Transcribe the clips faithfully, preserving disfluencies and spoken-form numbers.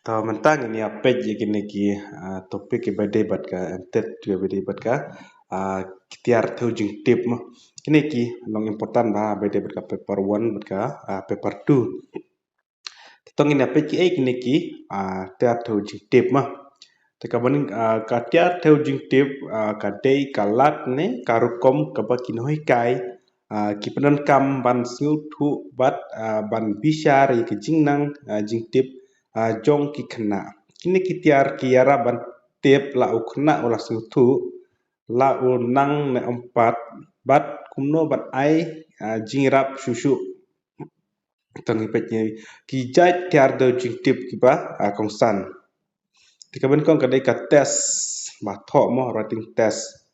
To mynta ngin ïa peit ïa kine ki, ah, topic kiba dei bad ka M TET, kiba dei bad ka, ah, ki tiar thew jingtip mo. Kine ki long important bha ba dei bad ka paper one bad ka, ah, paper two. Te to ngin ïa peit kiei kine ki, ah, tiar thew jingtip mo. Te kaba nyngkong, ah, ka tiar thew jingtip, ah, ka dei ka lad ne ka rukom kaba ki nonghikai, ah, ki pyndonkam ban sngewthuh bad, ah, ban bishar ïa ki jingnang, ah, jingtip, ah, jong ki khynnah. Kine ki tiar ki ïarap ban tip la u khynnah u la sngewthuh, la u nang ne em pat, bad kumno ban ai, ah, jingïarap shuh shuh. Tang ïa peit ne ki jait tiar thew jingtip kiba, ah, kongsan. Te kaba nyngkong ka dei ka test ba thoh mo, writing test.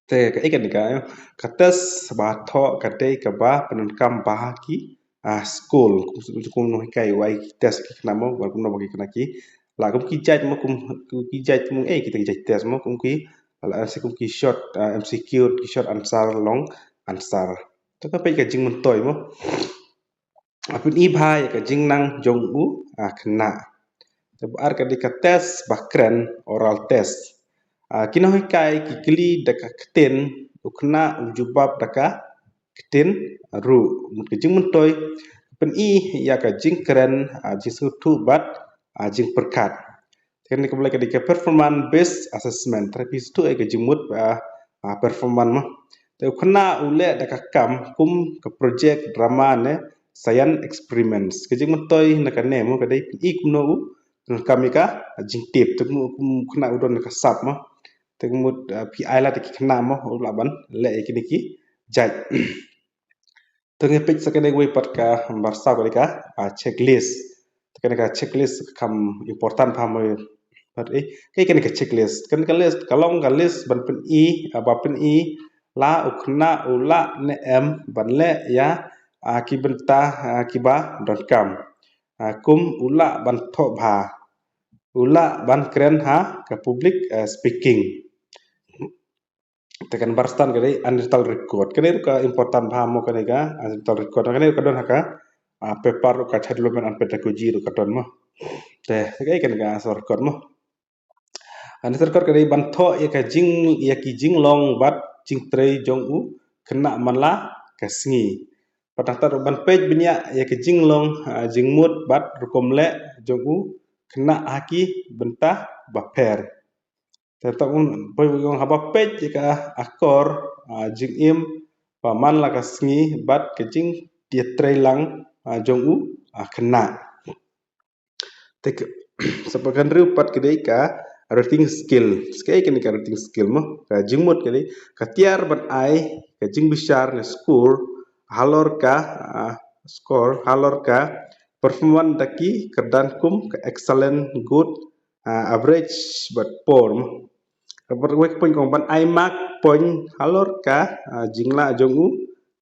Te kaei kane ka, ka test ba thoh ka dei kaba pyndonkam bha ha ki, ah, skul. Kum, kum nonghikai u ai ki test ki khynnah mo, bad kumno ba ki khynnah ki la kum ki jait mo, kum, kum ki jait mo, eh, kita ki jait test mo, kum ki, la answer kum ki short, ah, M C Q, ki short answer, long answer. Te ka peit ka jingmyntoi mo. Ah, pyni bha ïa ka jingnang jong u, ah, khynnah. Te ba ar ka dei ka test ba kren, oral test. Ah, ki nonghikai ki kylli da ka ktien, u khynnah u jubab da ka ktien ruh. Mut ka jingmyntoi, pyni ïa ka jingkren, ah, jingsngewthuh bad, ah, jingpyrkhat. Te kane kaba lai ka dei ka performance based assessment. Te phi sngewthuh ïa ka jingmut, ah, ah, performance mo. Te u khynnah u leh da ka kam kum ka project, drama ne science experiments. Ka jingmyntoi na kane mo ka dei pyni kumno u pyndonkam ïa ka jingtip. Te kum, kum u khynnah u don na ka sap mo. Te kumno, ah, phi ai lad ïa ki khynnah mo u lah ban leh ïa kine ki jait. Te ngin peit sa kane kawei pat ka number saw ka dei ka, ah, checklist. Te kane ka checklist ka kam important bha mo pat, eh, kaei kane ka checklist. Kane ka list ka long ka list ban pyni, ah, ba pyni la u khynnah u lah ne em ban leh ïa, ah, ki bynta, ah, kiba donkam. Ah, kum u lah ban thoh bha. U lah ban kren ha ka public, ah, speaking. Te ka number san ka dei anecdotal record. Kane ruh ka important bha mo kane ka anecdotal record. Kane ruh ka don ha ka, ah, paper ruh ka child development and pedagogy ruh ka don mo. Te, te kaei kane ka anecdotal record mo. Anecdotal record ka dei ban thoh ïa ka jing, ïa ki jinglong bad jingtrei jong u khynnah man la ka sngi. Bad nangta ruh ban peit bniah ïa ka jinglong, ah, jingmut bad rukom leh jong u khynnah ha ki bynta bapher. Te to un poi ong haba peit ïa ka akor, ah, jingim ba man la ka sngi bad ka jingïatreilang, ah, jong u, ah, khynnah. Te ka, sa ka hynriew pat ka dei ka writing skill. Kaei kane ka writing skill mo? Ka jingmut ka dei ka tiar ban ai ka jingbishar ne score halor ka, ah, score halor ka performance da ki kyrdan kum ka excellent, good, ah, average bad poor mo. Ka bar wei ka point kong ban ai mark point halor ka, ah, jinglah jong u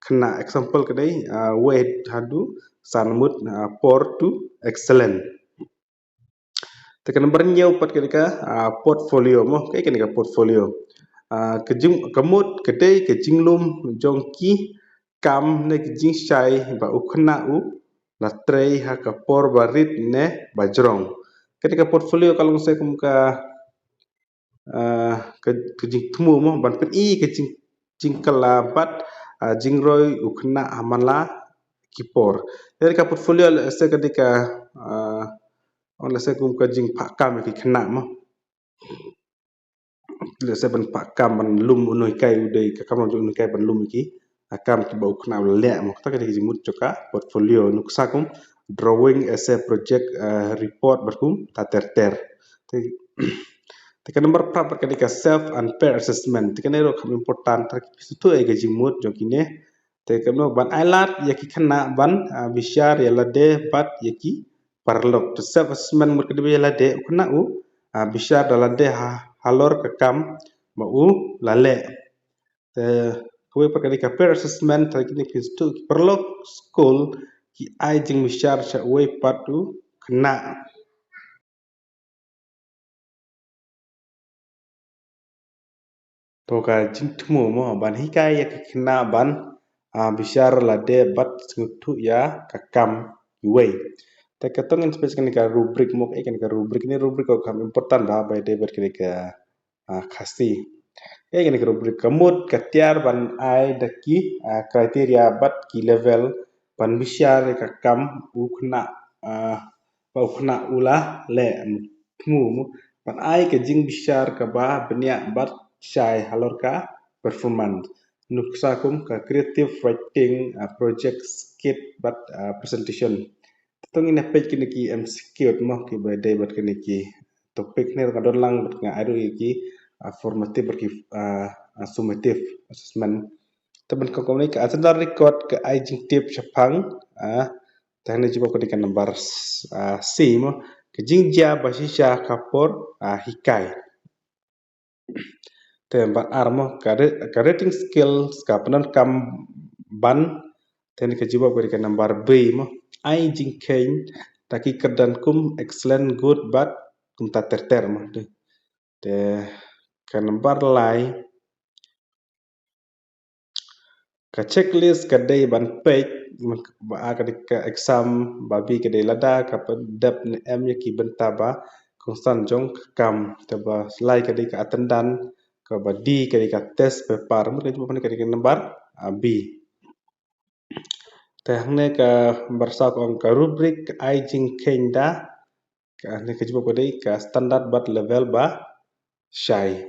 khynnah. Example ka dei, ah, wei haduh san mut, ah, poor to excellent. Te ka number hynñiew pat ka dei ka, ah, portfolio mo. Kaei kane ka portfolio? Ah, ka jing, ka mut ka dei ka jinglum jong ki kam ne ka jingshai ba u khynnah u la trei ha ka por ba rit ne ba jrong. Kane ka portfolio ka long se kum ka, ah, ka, ka jingthmu mo ban pyni ka jing, jingkylla bad, ah, jingroi u khynnah ha man la ki por. Te ka portfolio lehse ka dei ka, ah, lehse kum ka jingphah kam ïa ki khynnah mo. Lehse ban phah kam ban lum u nonghikai u dei ka kam jong u nonghikai ban lum ïa ki, ah, kam kiba u khynnah u la leh mo. Kata ka dei ka jingmut jong ka portfolio. Nuksa kum drawing, essay, project, ah, report bad kumta ter ter. Te, te ka number phra pat ka dei ka self and peer assessment. Te kane ruh kam important, te phi sngewthuh ïa ka jingmut jong kine. Te kumno ban ai lad ïa ki khynnah ban, ah, bishar ïa lade bad ïa ki paralok. Te self assessment mut ka dei ba ïa lade u khynnah u, ah, bishar da lade ha, halor ka kam ba u la leh. Te kawei pat ka dei ka peer assessment, te kine phi sngewthuh ki paralok skul ki ai jingbishar sha uwei pat u khynnah. To ka jingthmu mo ban hikai ïa ki khynnah ban, ah, bishar lade bad sngewthuh ïa ka kam kiwei. Te ka tong in space kane ka rubric mo, eh, kane ka rubric ni rubric ko kam important ba, ba dei bad kane ka, ah, Khasi. Eh, kane ka rubric ka mut ka tiar ban ai da ki, ah, criteria bad ki level ban bishar ka kam u khynnah, ah, ba u khynnah u la leh, thmu mo, ban ai ka jingbishar kaba bniah bad shai halor ka performance. Nuksa kum ka creative writing, ah, project, skit bad, ah, presentation. Tong ina peit kine ki M C Q mo kiba dei bad kine ki topic ne ka don lang bad nga ai ruh ïa ki, ah, formative bad ki, ah, ah, summative assessment. Te ban kong kong ni ka attendance record ka ai jingtip shaphang, ah, te hangne jubab ka dei ka number, ah, C mo, ka jingjia ba shisha ka por, ah, hikai. Te number ar mo, ka re-, ka rating skills ka pyndonkam ban, te hangne ka jubab ka dei ka number B mo, ai jingkheiñ da ki kyrdan kum excellent, good bad kumta ter ter mo. Te, te ka number lai, ka checklist ka dei ban peit, ba A ka dei ka exam, ba B ka dei lada ka pyndep ne em ïa ki bynta ba kongsan jong ka kam, te ba lai ka dei ka attendance, kaba D ka dei ka test paper, mut ka jubab ka dei ka number, ah, B. Te hangne ka number saw ka ong ka rubric ai jingkheiñ da, ka hangne ka jubab ka dei ka standard bad level ba shai.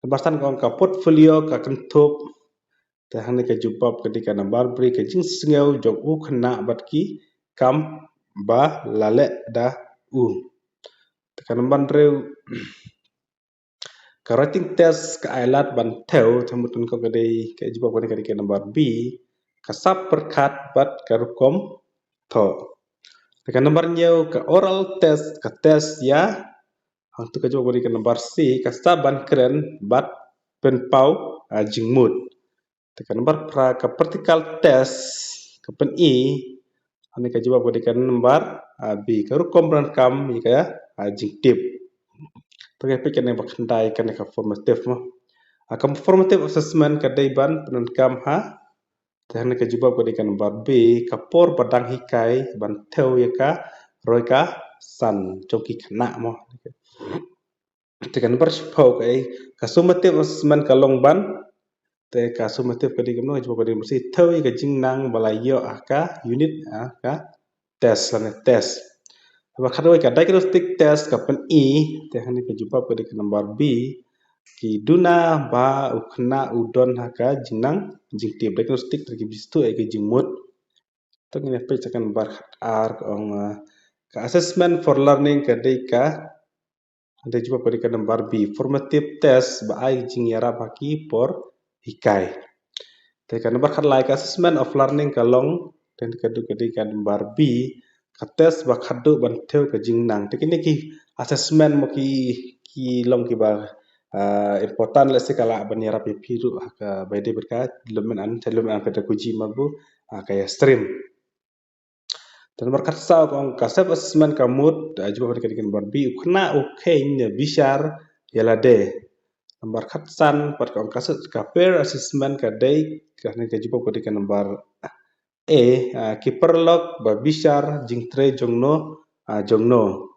Number san ka ong ka portfolio ka kynthup, te hangne ka jubab ka dei ka number B ka jingsngew jong u khynnah bad ki kam ba la leh da u. Te ka number hynriew, ka writing test ka ai lad ban thew, te mut ka dei ka jubab ka dei ka number B, ka sap pyrkhat bad ka rukom thoh. Te ka number hynñiew ka oral test, ka test ïa, hangtu ka jubab ka dei ka number C, ka sap ban kren bad pynpaw, ah, jingmut. Te ka number phra ka practical test, ka pyni, hangne ka jubab ka dei ka number, ah, B, ka rukom pyndonkam ïa ka, ah, jingtip. Te ka peit kane ba khyndai kane ka formative mo. Ah, ka formative assessment ka dei ban pyndonkam ha, te hangne ka jubab ka dei ka number B, ka por ba dang hikai ban thew ïa ka roi ka san jong ki khynnah mo. Te ka number shiphew ka, eh, ka summative assessment ka long ban, te ka summative ka dei kumno, ka jubab ka dei masi thew ïa ka jingnang ba la ïoh ha ka unit, ha ka test lane test. Number khatwei ka diagnostic test ka pyni, te hangne ka jubab ka dei ka number B, ki duna ba u khynnah u don ha ka jingnang jingtip, diagnostic test ki bishtu ïa ka jingmut. Te ngin ïa peit sa ka number khatar ka ong, ah, ka assessment for learning ka dei ka, dei jubab ka dei ka number B, formative test ba ai jingïarap ha ki por hikai. Te ka number khatlai ka assessment of learning ka long, te ka dei ka dei ka number B, ka test ba khadduh ban thew ka jingnang. Te kine ki assessment mo ki, ki long kiba, ah, important lehse ka lah ban ïarap ïa phi ruh ha kaba ïadei bad ka development and, development and pedagogy mo, ah, ka ïa stream. Te number khatsaw ka ong ka self assessment ka mut, ah, jubab ka dei ka number B, u khynnah u kheiñ ne bishar ïa lade. Number khatsan pat ka ong ka se-, ka peer assessment ka dei, ka ne ka jubab ka dei ka number A, ah, ki paralok ba bishar jingtrei jongno, ah, jongno.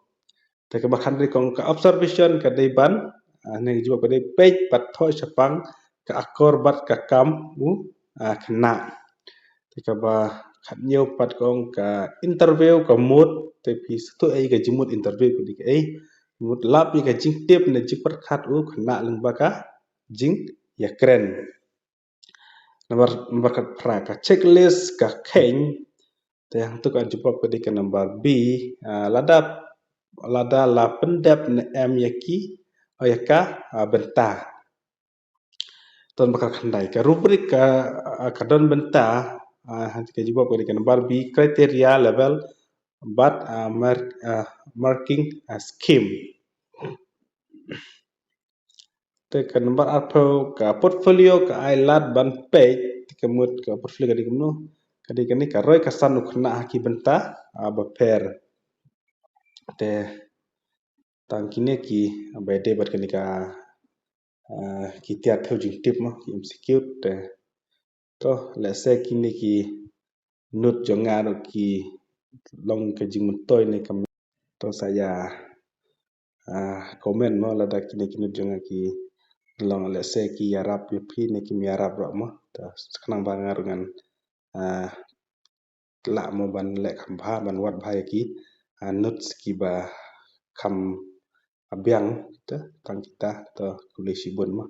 Te kaba khathynriew ka ong ka observation ka dei ban, ah, ne ka jubab ka dei peit bad thoh shaphang ka akor bad ka kam u, ah, khynnah. Te kaba khathynñiew pat ka ong ka interview ka mut, te phi sngewthuh ei ka jingmut interview ka dei kaei, mut lap ïa ka jingtip ne jingpyrkhat u khynnah lyngba ka jingïakren. Number, number khatphra ka checklist ka kheiñ, te hangtu ka jubab ka dei ka number B, ah, lada, lada la pyndep ne em ïa ki, oh, ïa ka, ah, bynta. Te number khatkhyndai ka rubric ka, ah, ka don bynta, ah, hangtu ka jubab ka dei ka number B, criteria, level bad, ah, mark, ah, marking, ah, scheme. Te ka number arphew ka portfolio ka ai lad ban peit, te ka mut ka portfolio ka dei kumno, ka dei kane ka roi ka san u khynnah ha ki bynta, ah, bapher. Te tang kine kiba ïadei bad kane ka, ah, ki tiar thew jingtip mo, ki M C Q te. To, lehse kine ki note jong nga ruh ki long ka jingmyntoi ne kam, to sa ïa, ah, comment mo, lada kine ki note jong nga ki long lehse ki ïarap ïa phi ne kim ïarap ruh mo. To khnang ba nga ruh ngan, ah, lah mo ban leh kham bha, ban wad bha ïa ki, ah, notes kiba kham biang, to tang kita, to khublei shibun mo.